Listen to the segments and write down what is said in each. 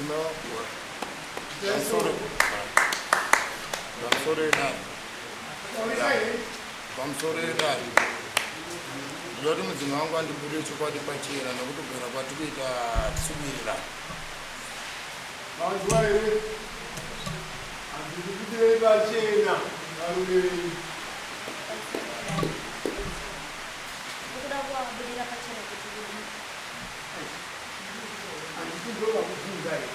Nemudzimai wangu. Pamusoro. Pamusoro edare. Pamusoro edare. Ndinoda kuti mudzimai wangu andibudire chokwadi pachena nekuti kugara kwatiri kuita hatisi kuwirirana. Manzwa here? Handikubudirei pachena varume venyu. Ukuda kuvabudira pachena kuti kudii? Handiti ndovakubvunza here?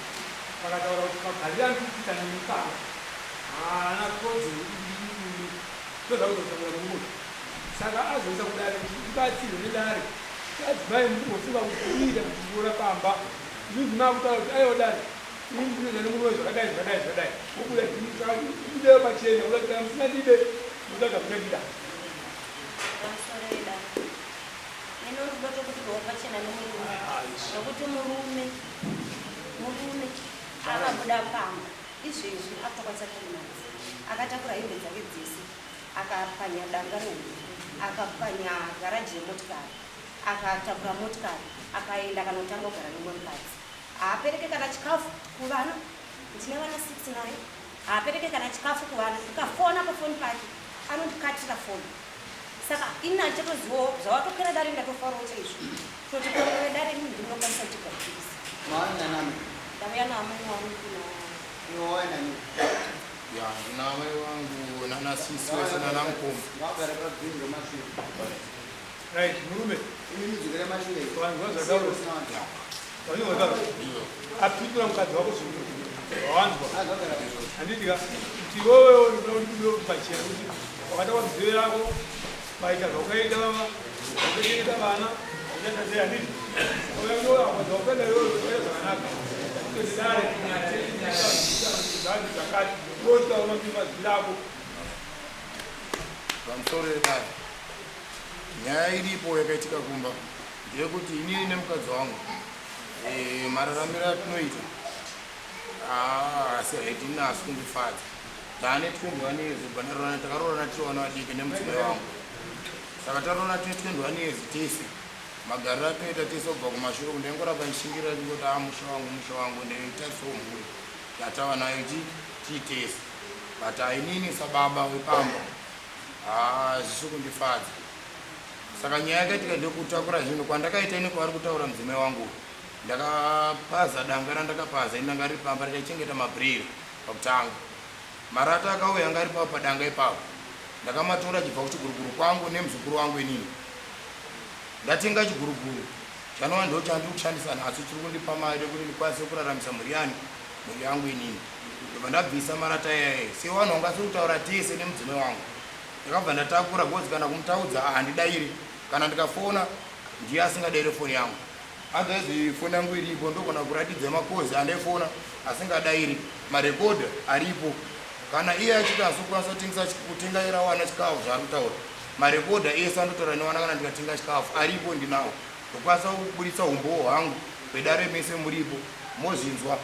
Vakataura kuti magariro andiri kuita nemi pano haana kodzero yekuti ndikutume. Ndozvakuzotaura murume uyu. Saka azoisa kudare kuti ndibatsirwe nedare. Adzimai mukumbofunga kuti kuita kuti muroora pamba. Imimi makutaura kuti aiwa dare ini ndinoita nemurume zvakadai zvakadai zvakadai. Wobuda saka ibudewo pachena kuda kuti kana musingandide motsvaga munondida. Pamusoro vedare. Neni ndinotobudirwawo pachena nemurume. Nokuti murume murume akabuda pamba izvezvi akutokwanisa 3 months akatakura hembe dzake dzese akapwanya danga rehuku akapwanya garaji yemotikari akatakura motikari akaenda akanotanga kugara nemumwe mukadzi haapereke kana chikafu kuvana ndine vana 6 naye haapereke kana chikafu kuvana ndikafona pafoni pake anondikatira foni saka ini handichatozivawo zvawatokwira dare ndatofarawo chaizvo toti kwere dare ini ndinokwanisa kuchigadzirisa ndauya naamai wangu na Ya, ndina amai vangu nana sisi wese nana mukoma. Right, murume. Vanhu zvataura. Vanhu zvataura. Apindura mukadzi wako zvinhu. Wawanzwa. Handiti ka kuti iwewe unoda kuti kubude pachena kuti wakatakwa midziyo yako waita zvaukaita vava wakachengeta vana uchaita sei handiti? Wakaenda iwewe ukaita zvakanaka. Kuti dare zvanzi zvakati wotaura mazwi ako. Pamusoro yedare. Nyaya iripo yakaitika kumba ndeyekuti inini nemukadzi wangu eh, mararamiro atinoita ah, asi hatina asi kundifadza. Taane 21 years kubva ndaroorana, takaroorana tiri vana vadiki nemudzimai wangu. Saka taroorana tine 21 years tese. Magariro atinoita tese kubva kumashure uku ndaingoramba ndichishingirira ndingoti ah musha wangu musha wangu ndaitarisawo mhuri yatava nayo tii tese. But inini sababa wepamba hazvisi kundifadza. Saka nyaya yakaitika ndekutakura zvinhu kwandakaita ini kwaari kutaura mudzimai wangu. Ndakapaza danga randakapaza ini danga riri pamba richachengeta mabriri pakutanga. Marata akauya anga ari papo padanga ipapo. Ndakamatora achibva kuchiguruguru kwangu nemuzukuru wangu inini. Ndatenga chiguruguru chanova ndo chandiri kushandisa nhasi chiri kundipa mari yekuti ndikwanise kuraramisa mhuri yani mhuri yangu inini. Ndobva ndabvisa marata iyaye sevanhu vanga vasiri kutaura tese nemudzimai wangu. Ndakabva ndatakura because kana kumutaudza handidairi kana ndikafona ndiye asingadaire foni yangu. Otherwise foni yangu iripo ndogona kuratidza makozi andaifona asingadairi marekodha aripo kana iye achiti asokwanisa kutengesa kutengaira wana chikafu zvaari kutaura marekodha ese andotaura newana kana ndikatenga chikafu aripo ndinawo ndokwanisa kuburitsa umbowo hwangu vedare mese muripo mozvinzwa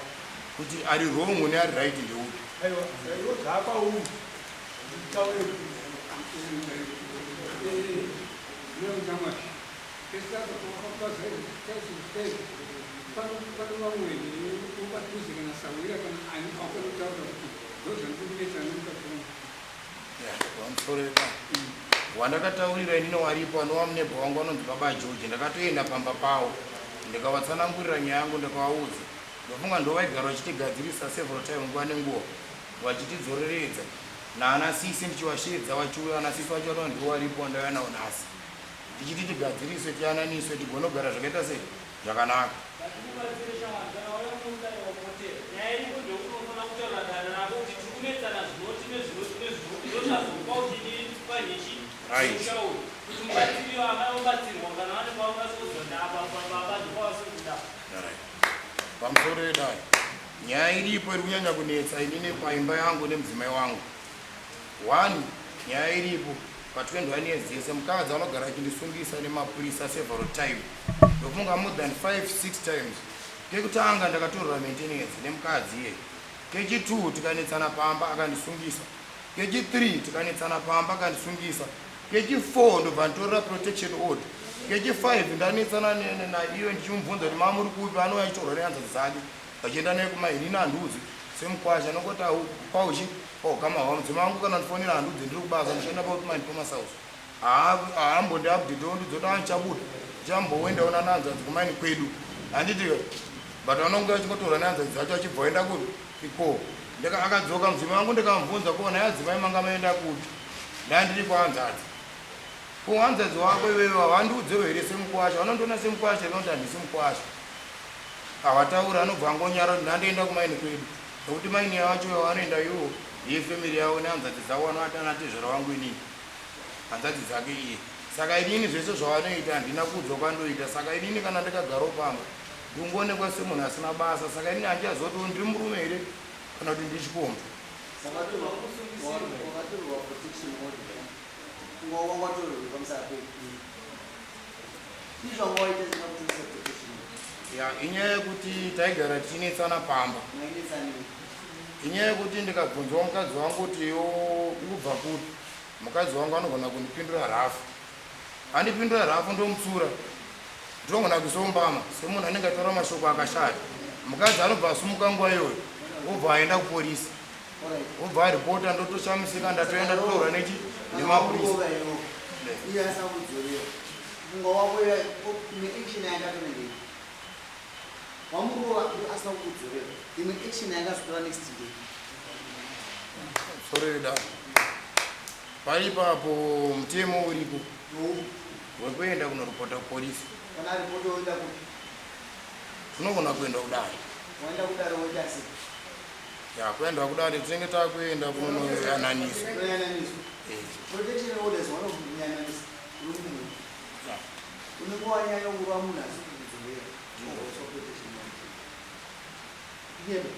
kuti ari wrong neari right ndeupi. Aiwa, iwo zvakwauri nditaure Wandakataurira inini waripo anova munebha wangu anonzi baba George ndakatoenda pamba pawo ndikavatsanangurira nyaya yangu ndikavaudza ndofunga ndovaigara vachitigadzirisa several time nguva nenguva vachitidzoreredza naana sisi ndichivasheedza vachiuya ana sisi vacho vanova ndivo varipo wandauya nawo nhasi tichiti tigadziriswe tiyananiswe tigone kugara zvakaita sei zvakanaka. Ngatikubatsire shamwari kana wauya muno mudare wapotera. Nyaya iripo ndeyekuti unofanira kutaura dare rako kuti tiri kunetsana zvinoti nezvinoti nezvinoti ndozvazokupa kuti inini ndipwanye chi musha uyu kuti mubatsiri amai vobatsirwa kana vane kwavangasiudzwa kuti apa apa baba ndopavasiri kuda. Pamusoro yedare nyaya iripo iri kunyanya kunetsa inini paimba yangu nemudzimai wangu. One nyaya iripo pa 21 years dzese mukadzi anogara achindisungisa nemapurisa several time ndofunga more than 5 6 times kekutanga ndakatorerwa maintenance nemukadzi iye kechi 2 tikanetsana pamba akandisungisa kechi 3 tikanetsana pamba akandisungisa kechi 4 ndobva nditorera protection order kechi 5 ndanetsana naiyo ndichimubvunza kuti mamuri kupi anouya achitorwa nehanzvadzi dzake. Vachienda naye kumaini, ini handiudzi semukwasha nokoti pauchi paukama hwavo. Mudzimai wangu kana ndifonera handiudzi, ndiri kubasa, ndichienda pakumaini pamasauso. Haambondi update ondiudza kuti andichabuda ndichamboendawo nananzadzi kumaini kwedu, handiti? But vanonge vachingotorwa nehanzadzi dzacho achibva oenda kupi ikoko. Akadzoka mudzimai wangu, ndikamubvunza, ko nhai adzimai, manga maenda kupi? Ndandiri kwahanzadzi. Ko hanzadzi wako iwewe havandiudzewo here semukwasha? Vanondiona semukwasha here? Vanoti handisi mukwasha. Havatauri, anobva angonyara kuti ndandoenda kumaini kwedu, nekuti maini yacho yavanoenda iwo yefamily yavo nehanzadzi dzavo, vanovati ana tezvara wangu inini, hanzadzi dzake iye. Saka inini zvese zvavanoita handina kuudzwa kwandoita. Saka inini kana ndikagarawo pamba ndingoonekwa semunhu asina basa. Saka inini handichazoti ndiri murume here kana kuti ndiri chikomba. Wakatorwa protection order, wanga watorerwa pamusara pei? Izvo wanga waita singakutoresa protection order? Ya, inyaya yekuti taigara tichinetsana pamba. Mainetsanei? Inyaya yekuti ndikabvunzwa mukadzi wangu kuti yo ukubva kupi, mukadzi wangu anogona kundipindura rafu. Andipindura rafu, ndomutsura, ndinogona kusombama semunhu anenge ataura mashoko akashata. Mukadzi anobva asumuka nguva iyoyo, wobva aenda kupolisi, wobva aripota. Ndotoshamisika, ndatoenda totorwa nechi nemapurisa. Iye asina kudzorera funga wako, imwe action yangatonengei wamurova asina kukudzorera, imwe action yangazotora next day? Sorry, paipapo mutemo uripo wekuenda kunoripota kupolisi. Kana ripoti, woenda kupi? Tinogona kuenda kudare. Waenda kudare, woita sei? Ya, kuenda kudare tinenge takuenda kunonoyananiswa. Kunoyananiswa. Protection orders vanokuyananisa uri munhu unenge wanyanya kurova munhu asi kukudzorera, unoiswa protection order. Inyebe.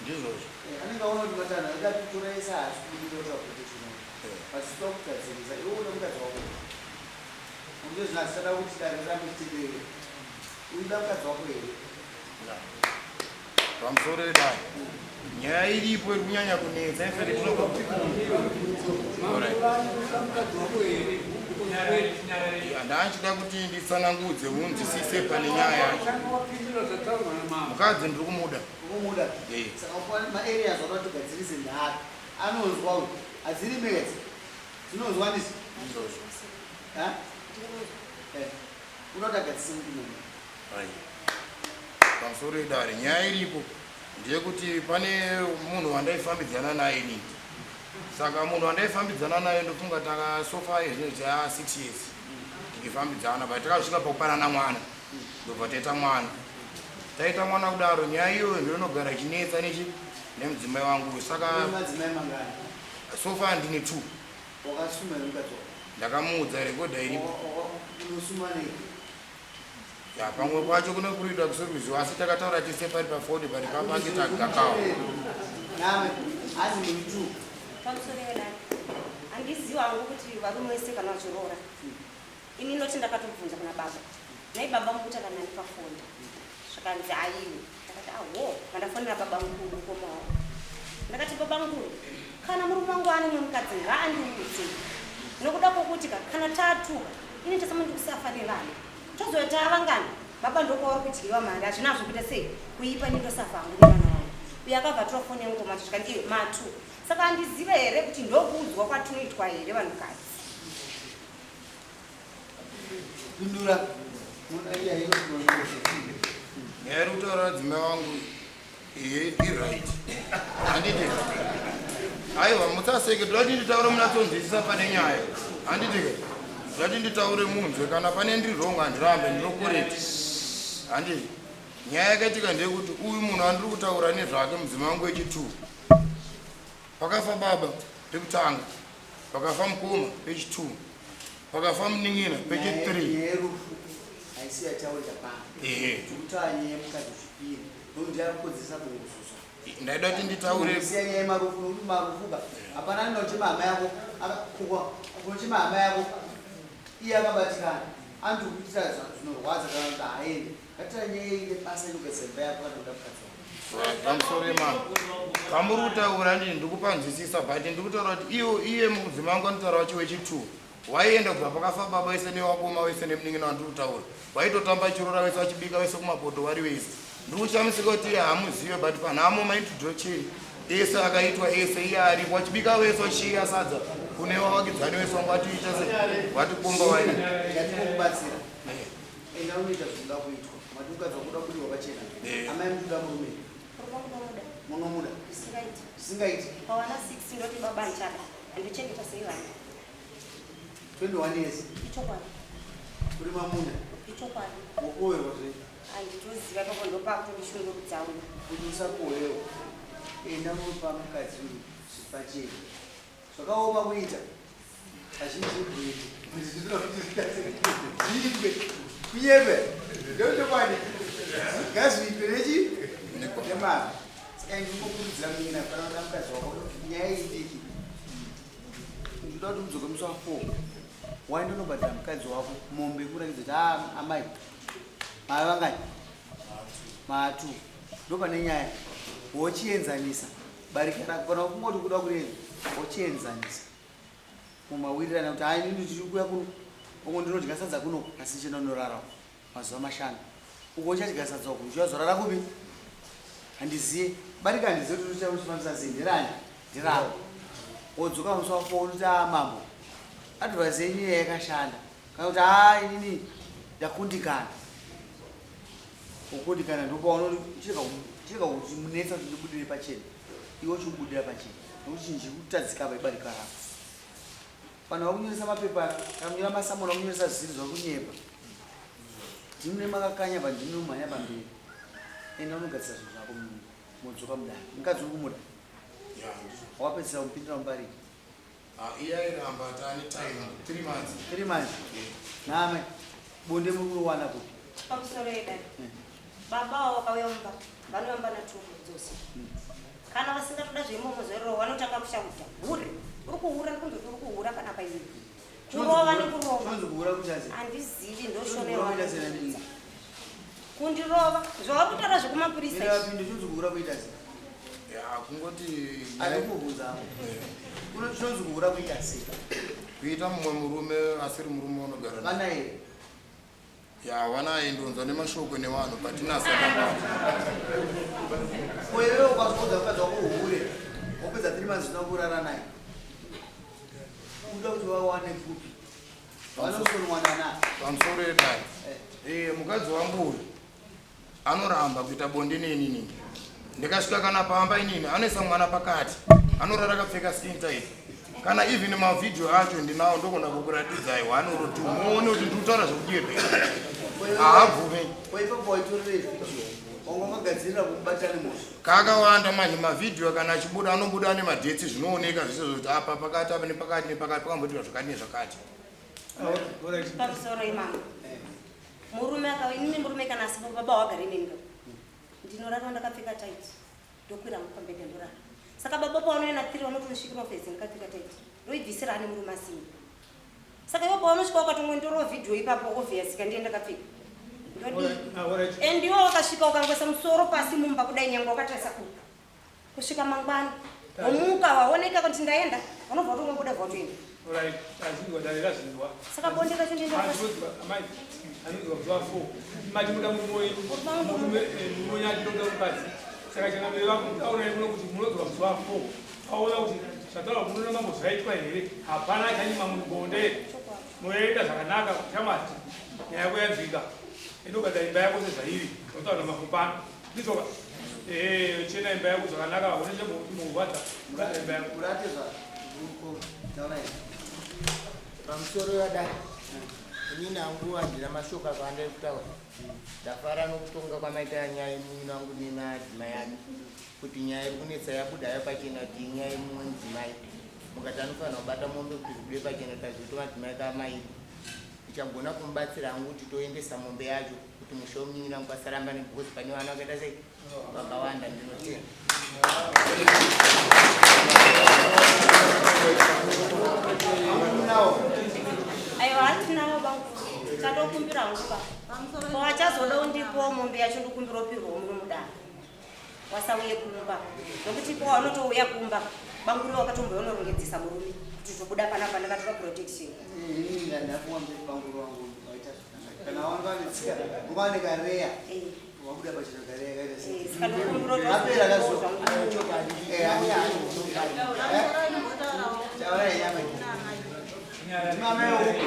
Ndizvozvo. Anenge aona kuti matanho aida kutora ese haasi kubudira kutora protection order, but sitoda kugadzirisa iwe une mukadzi wako. Unge zvino asisada kuti dare rirambe richitenderera. Uida mukadzi wako here? Pamusoro yedare, nyaya iripo iri kunyanya kunetsa ifere. Mukadzi wako here? Ndanchida kuti nditsanangudze munzwisise pane nyaya yacho. Wapindura zvataurwa namama. Mukadzi ndiri kumuda. Ukumuda? Eh. Saka maareas wakatogadzirise ndaapi anonzwa uyu? Hadziri metse dzinonzwa ndisi. Ndizvozvo. Unoda kuti agadzise mupi munhu? Ai. Pamusoro yedare, nyaya iripo ndeyekuti pane munhu wandaifambidzana naye inini. Saka munhu wandaifambidzana naye, ndofunga taka so far izvino taa 6 years tichifambidzana, but takasvika pakupanana mwana, ndobva taita mwana. Taita mwana kudaro, nyaya iyoyo ndo inogara ichinetsa nechi nemudzimai wangu. Saka Une madzimai mangani? So far ndine two. Wakasuma here mukadzi wako? Ndakamuudza, rekodha iripo. Unosuma nei? Ya, pamwe kwacho kune kuruita kusiri kuziva, asi takataura tese pari pafoni, pari papake tagakawa. Name hanzi muri two. Pamusoro yedare, handizivi hangu kuti varume vese kana vachiroora. Ini ndoti ndakatobvunza kuna baba, nai baba mukutaura nani pafoni? Zvakanzi aiwe. Ndakati aho, vandafonera baba mukuru, mukoma wavo. Ndakati, baba mukuru, kana murume wangu ane mumwe mukadzi ngaandiudze, nokuda kwokuti ka kana tatuka ini tasama ndikusafa nevana, tozoita avangani? Baba, ndokwauri kudyiwa mari, hazvina zvokuita sei kuipa, ini ndosafa hangu nevana vangu. Uyo akabva atora foni yemukoma wacho, zvikanzi iyo matu. Saka handizive here kuti ndokuudzwa kwatinoitwa here vanhukadzi? Pindura. Nyaya iri kutaura dzimai wangu iye iright, handiti? Aiwa, musaseke, toda kuti nditaure munatsonzwisisa pane nyaya, handiti? Toda kuti nditaure munzwe. Kana pane ndiri wrong, handirambe, ndiro correct, handiti? Nyaya yakaitika ndeyekuti uyu munhu andiri kutaura nezvake, mudzimai wangu wechi2, pakafa baba pekutanga, pakafa mukoma pechi2, pakafa munin'ina pechi3. Nyaya yerufu haisi yataurika pano. Tikutaura nyaya yemukadzi wechipiri, nokuti yakukodzesa kungosuswa. Ndaida kuti nditaure. Siya nyaya yemarufu, nokuti marufu ba hapana anochema hama yako kunochema hama yako iye akabatikana, anotikuitira zvinorwadza kana kuti haaende. Ngatira nyaya ine basa inogadzisa imba yako kana kuda mukadzi wako. Pamusoro yemambo, pamuri kutaura ndini ndikupanzwisisa, but ndiri kutaura kuti iyo iye mudzimai wangu anotaura wacho wechi2 waienda kubva pakafa baba wese newakoma wese nemunin'ina wandiri kutaura, waitotamba chirora wese, vachibika wese kumapoto vari wese. Ndikushamisika kuti iye haamuzive but panhamo maintroduction ese akaitwa ese iye aripo wachibika wese wachiya sadza kune wavakidzani wese wanga watiita se watikomba wai Chatinokubatsira. Enda unoita zvinoda kuitwa. Mati mukadzi wakuda kudiwa pachena. Eh. Amai mukuda murume. Murume Munomuda. Zvisingaiti. Zvisingaiti. Pawana 6 ndoti baba ndichada. Andichengeta sei vana? 21 years. Ichokwadi. Uri mamuna. Ichokwadi. Wokowerwa zve. Handitoziva ipapo ndopakutondishungurudzawo. Kuti usakowewa. Enda unopa mukadzi uyu zvipachena. Zvakaoma kuita. Kazhinji kuita. Zviitwe. Kunyepe. Ndochokwadi. Ngazviitwe nechi? Nemari. Saka ndinokurudzira munin'ina kana kuda mukadzi wako nyaya iyi diki. Ndinoda kuti mudzoke musi wa 4. Waenda unobhadhara mukadzi wako mombe kuratidza kuti ah amai. Mai vangani? Matu. Ndopane nyaya. Wochienzanisa. Barika rako kana kungoti kuda kureva wochienzanisa. Mumawirirana kuti hai inini ndiri kuuya kuno. Uko ndinodya sadza kuno asi ndichienda kunorara mazuva mashanu. Uko uchadya sadza uko uchazorara kupi? Handiziye. Barika handiziye kuti uchafambisa sei nderani? Nderako. Wodzoka musi wa 4 unoti ah mambo. Advice yenyu iya yakashanda. Kana kuti ah inini ndakundikana. Kukundikana ndopaunoti chirega kuchimunetsa kuti ndibudire pachena. Iwe uchibudira pachena. Nokuti chinhu chiri kutadzika apa ibarika rako. Vanhu vakunyoresa mapepa kana kunyora masamoni vakunyoresa zvisiri zvakunyepa. Ndimune makakanya pa ndimune mumhanya pamberi. Enda unogadzisa zvinhu zvako modzoka mudare. Mukadzi uri kumuda. Wapedzisira kumupindira mubarika. Ah, iye airamba tane time 3 months. 3 months. Name bonde muri kurowana kupi? Pamusoro yedare. Baba vavo vakauya mumba vanovamba natuku dzose. Kana vasingatoda zveimomo zveroro vanotanga kushauta. Hure. Uri kuhura ndikunzoti uri kuhura panapa iwe. Kurova nekurova. Chinonzi kuhura kuita sei? Handizivi Chinonzi ndoshonerwa. kuhura kuita sei nandii? Kundirova. Zvavari kutaura zvekumapurisa Mira izvi. vapinde chinonzi kuhura kuita sei? Ya kungoti Ari kubvunza hapo. Kuno chinonzi kuhura kuita sei? Kuita mumwe murume asiri murume unogara naye. Vana here? Ya vanaye ndonzwa nemashoko nevanhu but inasaka. Ko iwewe ukazodza mukadzi wako uhure, wopedza 3 months usina kurara naye. Unoda kuti vawane kupi? Vanosonwana na. Pamusoro yedare. Eh mukadzi wangu uyu anoramba kuita bonde neni inini. Ndikasvika kana pamba inini anoisa mwana pakati. Anorara akapfeka skin tight. Kana even mavhidhiyo acho ndinawo ndogona kukuratidzai one or two muone kuti ndiri kutaura zvekudyebhera. Haabvume. Ko ipapo waitorerei vhidhiyo? Wanga wakagadzirira kumubata nemhosva. Kakawanda manje mavhidhiyo kana achibuda anobuda ane madhetsi zvinooneka zvese zvekuti apa pakati apa nepakati nepakati pakamboitwa zvakati nezvakati. Pamusoro imama. Murume akauya inini murume kana asipo baba wagare neni. Ndinorara ndakapfeka tight. Ndokwira mupambede ndorara. Saka baba pavanouya na 3 vanotosvikira office ndakapfeka tight. Ndoibvisira ane murume asina. Saka ivo paunosvika ukatongonditorwa vhidhiyo ipapo obvious kandiye ndakapfeka. Ndodii? And iwe wakasvika ukangoisa musoro pasi mumba kudai nyangwe wakatarisa kuku. Kusvika mangwana. Womuka waoneka kuti ndaenda, unobva watongobuda bva watoenda. Alright, azvinzwa dare razvinzwa. Saka bonde racho ndienda pasi. Azvinzwa amai. Anonzwa zuva 4. Mati muda murume wenyu. Murume murume wenyu achitoda mukadzi. Saka changamire vakutaura muno kuti munonzwa zuva 4. Paona kuti zvataurwa muno namambo zvaitwa here? Hapana chanyima munhu bonde. Moenda zvakanaka chamati. Nyaya yako yanzwika. Inogadzira imba yako sezvairi. Unotaura namafupano. Ndizvoka. Chena imba yako zvakanaka. Une chemurwadza. Gadzira imba yako. Kuratidza ruko taurai. Pamusoro yadai inini hangu handina mashoko akawanda ekutaura. Ndafara nokutonga kwamaita nyaya yemunin'ina wangu nemadzimai ake kuti nyaya iri kunetsa yabuda hayo pachena kuti inyaya yemumwe mudzimai mukati anofanira kubata mombe kuti zvibude pachena tazoita madzimai kamairi. Ndichagona kumubatsira hangu kuti toendesa mombe yacho kuti musha wemunin'ina wangu asaramba nebhozi pane vana vakaita sei vakawanda. Ndinotenda. Aiwa hatinawo bangu. Chandokumbira hangu ba. Ko achazoda undipowo mombe yacho ndokumbira upirwawo muno mudare. Wasauye kumba. Nokuti po wanotouya kumba. Banguri wakatomboya unorongedzesa murume kuti zvobuda panapa ndakatora protection. Inini ndapuwa mberi banguru wangu waita zvakanaka. Kana wanga wane tsika, wanga wane kareya. Wabuda pachena gare yakaita sei? Saka ndokumbira kuti Apera kazo. Chokwadi. Eh, ani ani. Taura yenyama. Ndimama yehuku.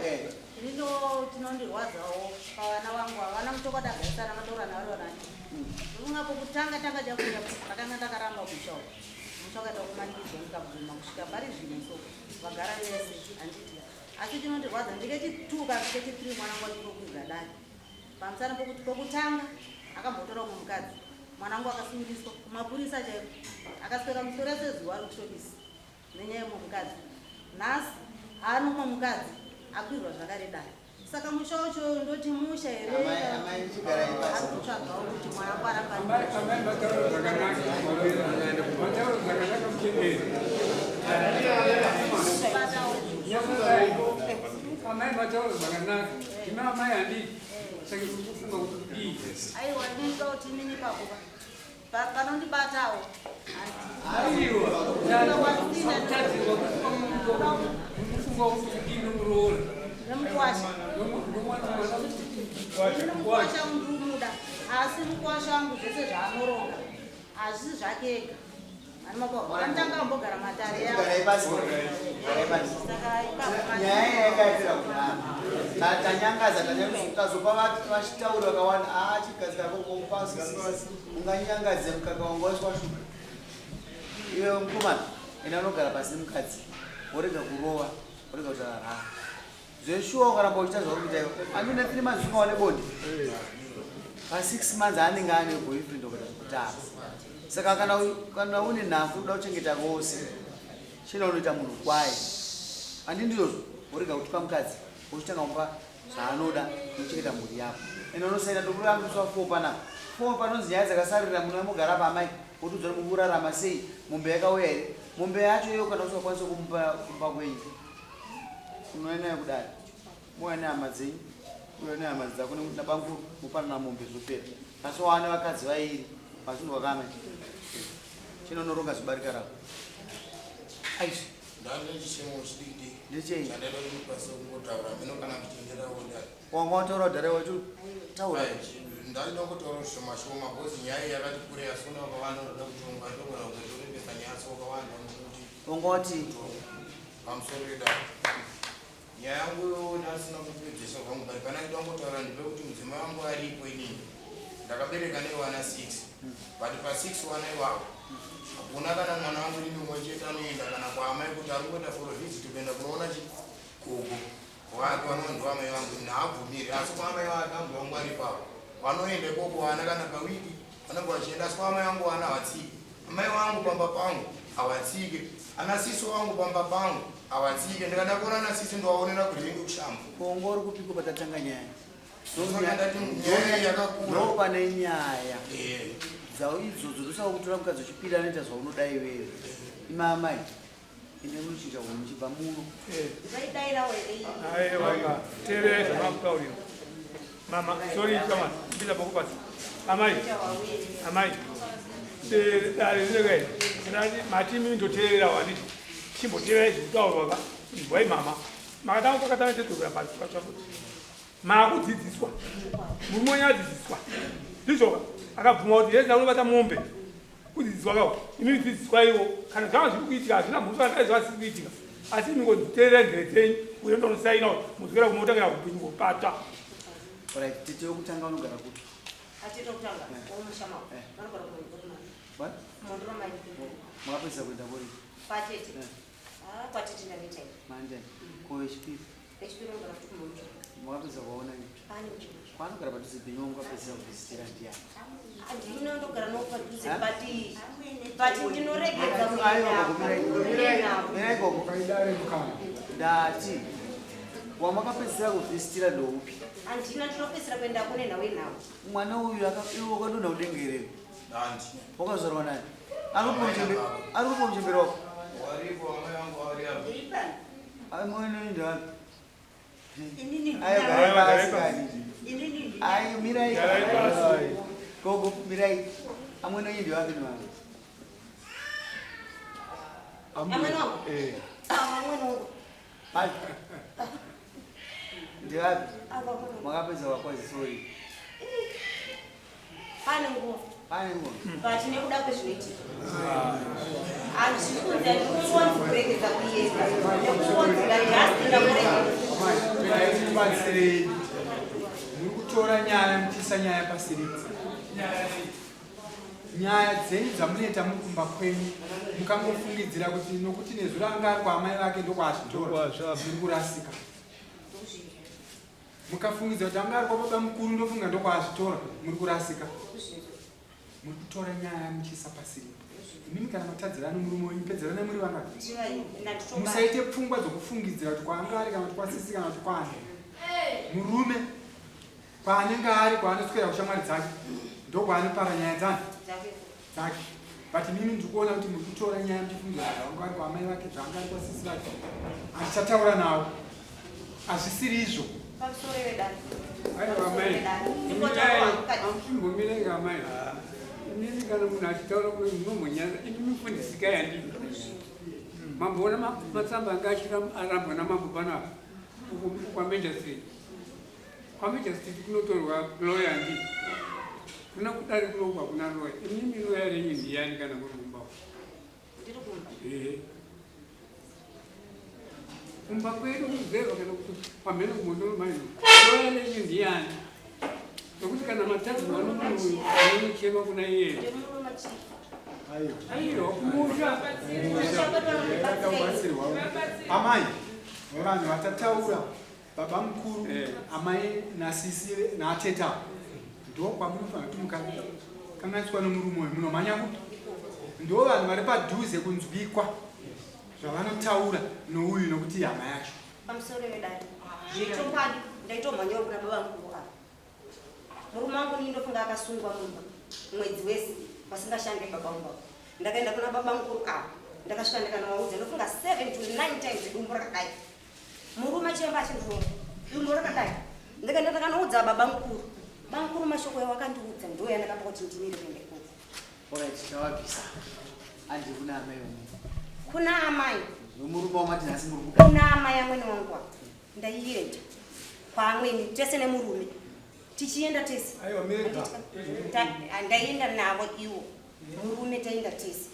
Eh. Rino tinondirwadzawo pavana vangu havana muchokwadi agarisana matora navari vanani ungapo kutanga tanga chakuya katanga takaramba musha uyu musha ukaita kumanikidzwa ndikabvuma kusvika pari zvino so vagara vese handiti asi chinondirwadza ndikechituka kechitiri mwana wangu achitokwidza dai pamusana pokuti pokutanga akambotora umwe mukadzi mwana wangu akasungiswa kumapurisa chaiko akaswera musoro sezuva rekushopisi nenyaya yemumwe mukadzi nhasi haano umwe mukadzi akwirwa zvakare dai saka musha wacho ndoti musha here Amai amai chigarai pasi. ari kutsvagawo kuti mwana wangu aramba Amai, amai mataura zvakanaka. Mataura zvakanaka muchembere. Nyamarai. Amai mataura zvakanaka. Imi amai handii. Saka tiri kufunga kuti kudii. Aiwa, ndinoda kuti inini ipapo panondibatawo. Aiwa. Tadzirwa kufunga kuti kudii nomuroora. Nemukwasha. Nomwana mwana. Ini mukwasha ndinomuda, asi mukwasha wangu zvese zvaanoronga hazvisi zvake ega. Anotanga ambogara matare yavo. Garai pasi. Garai pasi. Saka ipapo Nyaya yakaitira kudaro. Tanyangaza tazopa vachitauri vakawanda aa chigadzira pasi. Unganyangadze mukaka wanga waiswa shuga. Iwe mukomana, enda unogara pasi nemukadzi. Worega kurova, worega kutaura raha. Zveshuwa ukaramba uchiita zvauri kuita iwe. Andine 3 months usingaone bonde. Pa 6 months anenge ane boyfriend okuita zvekutamba. Saka kana une nhafu unoda kuchengeta vose. Chena unoita munhu kwaye. Handi ndizvozvo, worega kutuka mukadzi, wochitanga kumupa zvaanoda nokuchengeta mhuri yako. Ende unosaina ndokurambiswa 4 panapa. 4 panonzi nyaya dzakasarira muno mugara apa amai, wotiudza kuti mukurarama sei, mombe yakauya here? Mombe yacho iyo kana usingakwanisi kumupa kumba kwenyu. Unouya nayo kudare. Mouya nehama dzenyu, uya nehama dzako nabanguru mopanana mombe zvopera. Asi waane vakadzi vairi, mazvinhu wakame. Chino unoronga zvibarika rako. Aish. Ndane chichemo chidiki. Ndechei? Chandaida kuti ndikwanise kungotaura mino kana muchitenderawo ndani. Wanga wataura kudhara wacho taura. Ndaida kungotaura zvishoma shoma because nyaya iyi yakati kure asi kune vakawanda vanoda kutonga ndogona kuzotorembesa nyaya asi vakawanda vanoda kuti Wanga wati pamusoro pedare. Nyaya yangu ndasina kupedzesa kwangu but pana ndida kungotaura ndepekuti mudzimai wangu aripo inini. Ndakabereka nevana 6 but pa 6 vana ivavo hakuna kana mwana wangu inini umwe chete anoenda kana kwaamai kuti ari kungoita for visit kuenda kunoona gogo wake vanonzi amai vangu ini haabvumiri asi kwaamai vake ambuya vangu ari ipapo vanoenda ikoko vana kana pawiki vanenge vachienda asi kwaamai vangu vana havatsiki amai vangu pamba pangu havatsike ana sisi vangu pamba pangu havatsike ndikada kuona ana sisi ndovaonera kuringi kushamba. Kongo uri kupiko patatanga nyaya? Ndosaka ndati nyaya iyi yakakura. Ndopane nyaya dzao idzodzo ndosaka kutora mukadzi uchipira anoita zvaunoda iwewe. Imi amai, ende munochinja hunhu muchibva muno. Zvaidairawo here iyi? Aiwa, teerera zvavakutaurira. Mama, sorry kama, mbila pako pasi. Amai, amai. Dare rinenge iri. Ndati mati mimi ndoteerera wanditi. Chimboteererai zvekutaurwa ka. Inzwai mama. Makatanga kwakatanga chedzokera pasi pachafuti. Maakudzidziswa. Murume wenyu adzidziswa. Ndizvo akabvuma kuti yese ndaunobata mombe. Kudzidziswa kawo. Imi dzidziswa iwo. Kana zvanga zviri kuitika hazvina mhosva kana dai zvasiri kuitika. Asi imi ngoteererai nzeve dzenyu uye ndonosaina mudzokera kumotangira kupata. Alright, tete wekutanga unogara kupi? Atete wekutanga womusha mavo vanogara kumondoro. What? Kumondoro mai. Makapedzisa kuenda kuri? Kwatete. Ah, kwatete ndanoita ini. Manje. Ko wechipiri? Wechipiri unogara futi kumondoro. Makapedzisa kuvaona ipi? Pane muchimwe. Kwaanogara padhuze penyu wamukapedzisa kuvhizitira ndiani? Handina ndogara nawo padhuze but but ndinoregedza Aiwa, kuenda. mirai gogo. Ndati wamakapedzisira kuvhizitira ndoupi? Handina ndinopedzisira kuenda kune nhau yenhau. Mwana uyu iwe wakadonha kudengerero. Handi. Wakazvarwa nani? Ari kupa muchembere wako? Waripo amai vangu vari apa. Ndiri pano. Ai mwana uyu ndewapi? Inini Ayo ndina- garai pasi kani. Inini ndina- Ayo mirai. Garai pasi. Gogo mirai. Amwene uyu ndewapi ndewapi? Amwene wangu? Ah, amwene wangu. Pai. Ndewapi? Ava amwene wangu. Makapedza wakwazisori. Pane nguva. Pane nguva. But nekuda kwezvinoitika. Hazvisi kunzi handikungonzi kuregedza kuenda. Nekungonzi ndajust ndakuregedza. Tibatsirei. Muri kutora nyaya muchiisa nyaya pasiripo. Nyaya dzenyu dzamunoita muri kumba kwenyu mukangofungidzira kuti nokuti nezuro anga ari kwaamai vake ndokwaazvitora muri kurasika. Mukafungidzira kuti anga ari kwababa mukuru ndofunga ndokwaazvitora muri kurasika. Muri kutora nyaya muchiisa pasiripo. Imimi kana matadzirana nomurume wenyu pedzerana muri vangani. Musaite pfungwa dzokufungidzira kuti kwaanga ari kana kuti kwasisi kana kuti kwaani. Murume Kwaanenge ari kwaanoswera kushamwari dzake ndokwaanopara nyaya dzani dzake but mimi ndiri kuona kuti muri kutora nyaya muchifungira zvavanga vari kwaamai vake zvaanga ari kwasisi vake handichataura navo hazvisiri izvo Amai, amai, inini kana munhu achitaura munombonyaza ini mufundisi kai handii mamboona matsamba anga achirambwa namambo panapa kwaMajor Street KwaMajor Street kunotorwa lawyer ndi kuna kudare kunoku hakuna lawyer. Imimi lawyer renyu ndiyani kana muri kumba? Ndiri kumba. Ehe. Kumba kwedu kuzeva kana kuti pamhene kumondoro maino. Lawyer renyu ndiyani? Nokuti kana matadzirwa nomunhu uyu unochema kuna iye. Ndimurume chief. Aiwa kumusha. Amai, vanhu vatataura Baba mukuru, eh. amai nasisi naatete avo ndokwamunofanira kuti mukakanganiswa nomurume uyu munomhanya kupi? Ndo vanhu vari padhuze kunzwikwa zvavanotaura nouyu nokuti ihama yacho. Pamusoro vedare zvechokwadi ndaitomhanyawo kuna baba mukuru ava. Murume wangu nii ndofunga akasungwa mumba mwedzi wese pasingashande baba mumba. Ndakaenda kuna baba mukuru ava ndakasvika ndikanovaudza ndofunga 7 to 9 times dumbu rakadai. Murume achiramba achindirova dumbu rakadai. Ndikaenda ndakanoudza baba mukuru. Bamukuru mashoko yawakandiudza ndiwo yandakapa kuti ndimire kuenda ikoko. Alright, tawabvisa. Andi kuna amai venyu. Kuna amai. Nomurume wamati nhasi muri kuda. Kuna amai amwene wangu apa. Ndaienda kwaamwene tese nemurume. Tichienda tese. Aiwa mega. Ndaienda navo iwo. Murume taenda tese.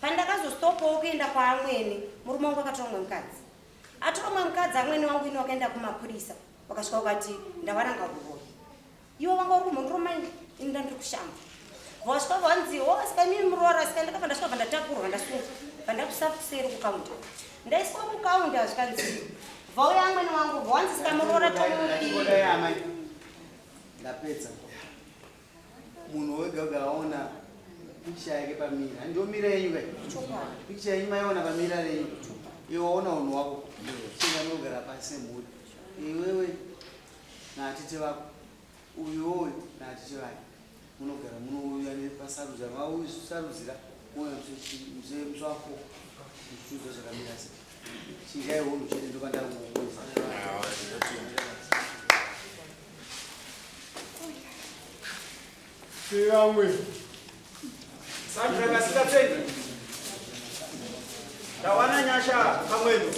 Pandakazostopawo kuenda kwaamwene, murume wangu akatora mumwe mukadzi. Atora mumwe mukadzi amwene wangu ini wakaenda kumapurisa wakasvika ukati ndawaranga huroyi. Iwe wanga uri kumhondoro maini ini ndandiri kushamba. Vasvika vanzi oh saka imimi muroora saka ndakabva ndasvika bva ndatakurwa ndasungwa bva ndakusa kuseri kukaunda. Ndaiswa kukaunda zvikanzi vauya amwene wangu vanzi saka muroora tomudii. Amai ndapedza. Munhu wega wega aona pikicha yake pamira ndio mira yenyu kai pikicha yenyu maiona pamira renyu iwe waona unhu wako chinga nogara pasi semhuri iwewe naatete vako uyuwoyo naatete vake munogara munouya nepasarudzira mausarudzira mouya musi wako muchiudza zvakamira sei chinjai unhu chete ndopandakuuza. Vamwe. Sandra kasingatsendi. Tawana nyasha pamwendo.